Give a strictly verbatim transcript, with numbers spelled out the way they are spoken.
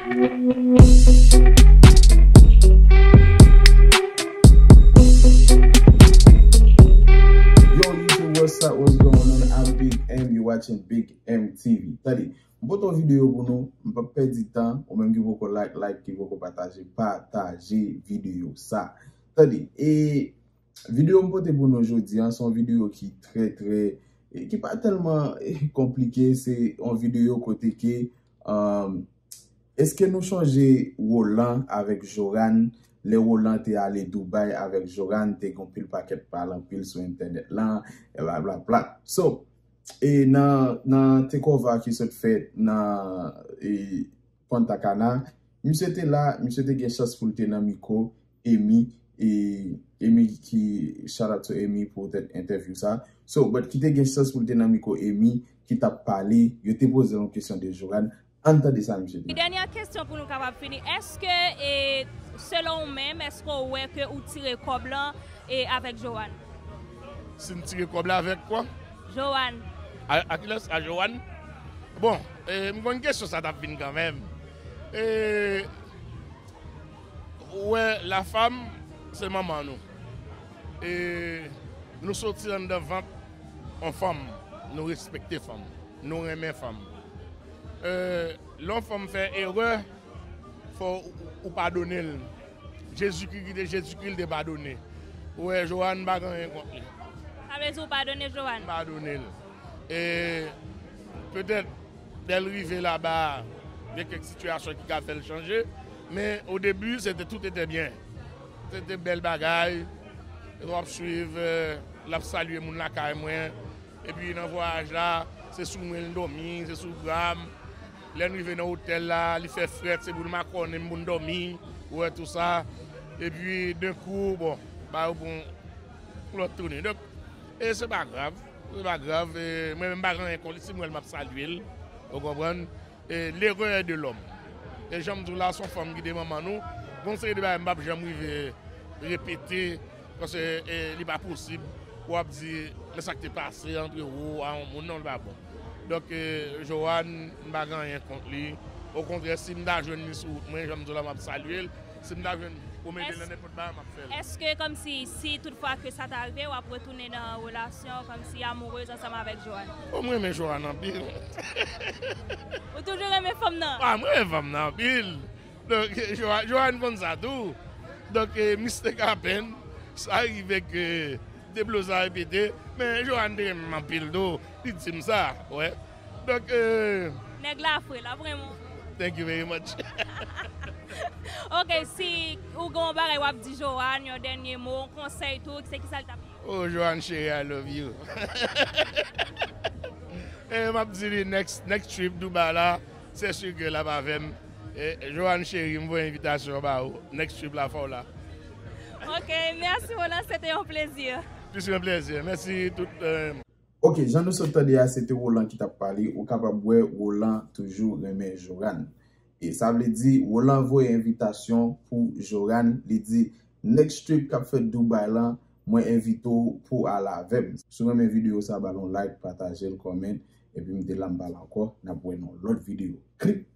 Yo, YouTube, what's up? What's going on? I'm Big M. You watching Big M T V. Tande, m pote yon videyo pou nou. M p ap pèdi tan. Ou menm ki poko like, like. Ki poko pataje, pataje videyo sa. Tande, e videyo m pote pou nou jodi a, se yon videyo ki trè, trè, e ki pa tèlman, e, konplike. Se yon videyo kote ke, um, èske nou chonje Roland avèk Joanne? Lè Roland te ale Dubai avèk Joanne, te gen yon pil pakèt pale anpil sou entènèt lan, e blablabla. So, e nan, nan takeover ki sot fèt nan, e, Punta Cana, misye te la, misye te gen chans pou l te nan mikwo Amy, e, Amy ki, shout out to Amy pou tèt entèvyou sa. So, but ki te gen chans pou l te nan mikwo Amy, ki t ap pale, yo te poze l yon kesyon de Joanne. Ann tande sa misye di. Dènyè kesyon pou nou kapab fini. Èske, e, selon ou menm, èske w wè ke ou tire kòb lan, e, avèk Joanne? Si m tire kòb la avèk kwa? Joanne. A, a kilès? A Joanne? Bon, e, m konn kesyon sa t ap vin kanmenm. E, ou wè, la femme, se manman nou. E nou soti anndan vant yon fanm, nou respekte fanm, nou renmen fanm. E, lè yon fanm fè erè, fò ou, ou padone l. Jezikri ki te Jezikri, l te padone. Ou wè, Joanne, m pa gen anyen kont li. Sa vle di ou padone Joanne? M padone l. E petèt, lè l rive laba a, gen kèk sitiyasyon ki ka fè l chanje. Men, o debi, se te, tout te byen. Se te bèl bagay. W ap swiv, e, l ap salye moun lakay mwen. Epi nan vwayaj la, se sou mwen l dòmi, se sou bra m. Lè n rive nan otèl la, li fè frèt, se pou l makònen m pou n dòmi, ou wè tou sa. Epi, denkou, bon, ba yo pran yon lòt tounen. Donk, e se pa grav, se pa grav. E mwen menm, m pa gen anyen kont li, si m wè l, m ap salye l, ou konprann? E l'erreur de l'homme. E jan m di w la, se yon fanm ki te manman nou. Gon seri de bagay m p ap janm rive repete, paske, e, li pa posib pou w ap di, men sa k te pase antre ou a yon moun, non, li pa bon. Donk, e, Joanne, m pa gen anyen kont li. Okontrè, si m ta jwenn li sou wout mwen, jan m di w la, m ap salye l. Si m ta jwenn pou mete l nan nenpòt bagay, m ap fè l. Èske, kòmsi, si toutfwa ke sa ta rive, w ap retounen nan relasyon, kòmsi, amoureuse ansanm avèk Joanne? O, mwen renmen Joanne anpil. Ou toujou renmen fanm nan? A, mwen renmen fanm nan anpil. Donk, Joa-, Joanne konn sa tou. Donk, e, mistake happen. Sa rive ke de blo sa repete. Men Joanne te renmen m anpil tou. Li di m sa, wè. Donk, e, nèg la fre, l ap renmen w. Thank you very much. Ok, si ou gen yon bagay w ap di Joanne, yon dènye mo, yon konsèy tou, se kisa l t ap ye? Oh, Joanne cheri, I love you. E m ap di li next, next trip Dubai la, se si ke l ap avè m. E, Joanne cheri, m voye envitasyon ba ou. Next trip la, fò w la. Ok, mèsi Roland, se te yon plezi. Plis yon plezi. Mèsi tout, e, Ok, jan nou sot tande a, se te Roland ki t ap pale. Ou kapab wè Roland toujou renmen Joanne. E sa vle di, Roland voye envitasyon pou Joanne. Li di, next trip k ap fèt Dubai lan, mwen envite w pou w al avè m. Si w renmen videyo sa, ba l yon like, pataje l, comment, epi m te la, m pa la ankò. N ap wè nan lòt videyo. Klik!